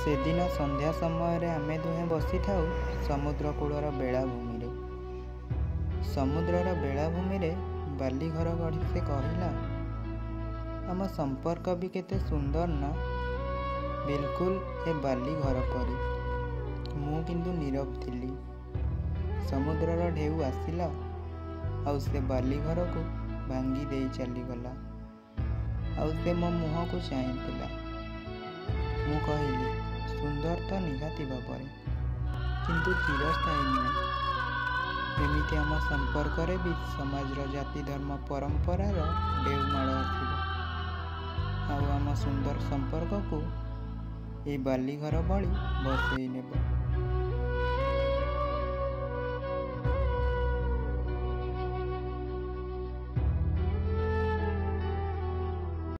ସେଦିନ ସନ୍ଧ୍ୟା ସମୟରେ ଆମେ ଦୁହେଁ ବସିଥାଉ ସମୁଦ୍ର କୂଳର ବେଳାଭୂମିରେ। ସମୁଦ୍ରର ବେଳାଭୂମିରେ ବାଲିଘର ଗଢ଼ି ସେ କହିଲା, ଆମ ସମ୍ପର୍କ ବି କେତେ ସୁନ୍ଦର ନା? ବିଲକୁଲ ଏ ବାଲିଘର ପରି। ମୁଁ କିନ୍ତୁ ନୀରବ ଥିଲି। ସମୁଦ୍ରର ଢେଉ ଆସିଲା ଆଉ ସେ ବାଲିଘରକୁ ଭାଙ୍ଗି ଦେଇ ଚାଲିଗଲା। ଆଉ ସେ ମୋ ମୁହଁକୁ ଚାହିଁଥିଲା। ମୁଁ କହିଲି, ସୁନ୍ଦର ତ ନିହାତି ଭାବରେ, କିନ୍ତୁ ଚିରସ୍ଥାୟୀ ନୁହେଁ। ଏମିତି ଆମ ସମ୍ପର୍କରେ ବି ସମାଜର ଜାତି ଧର୍ମ ପରମ୍ପରାର ଢେଉମାଡ଼ ଆସିବ, ଆଉ ଆମ ସୁନ୍ଦର ସମ୍ପର୍କକୁ ଏଇ ବାଲିଘର ଭଳି ଭସେଇ ନେବ।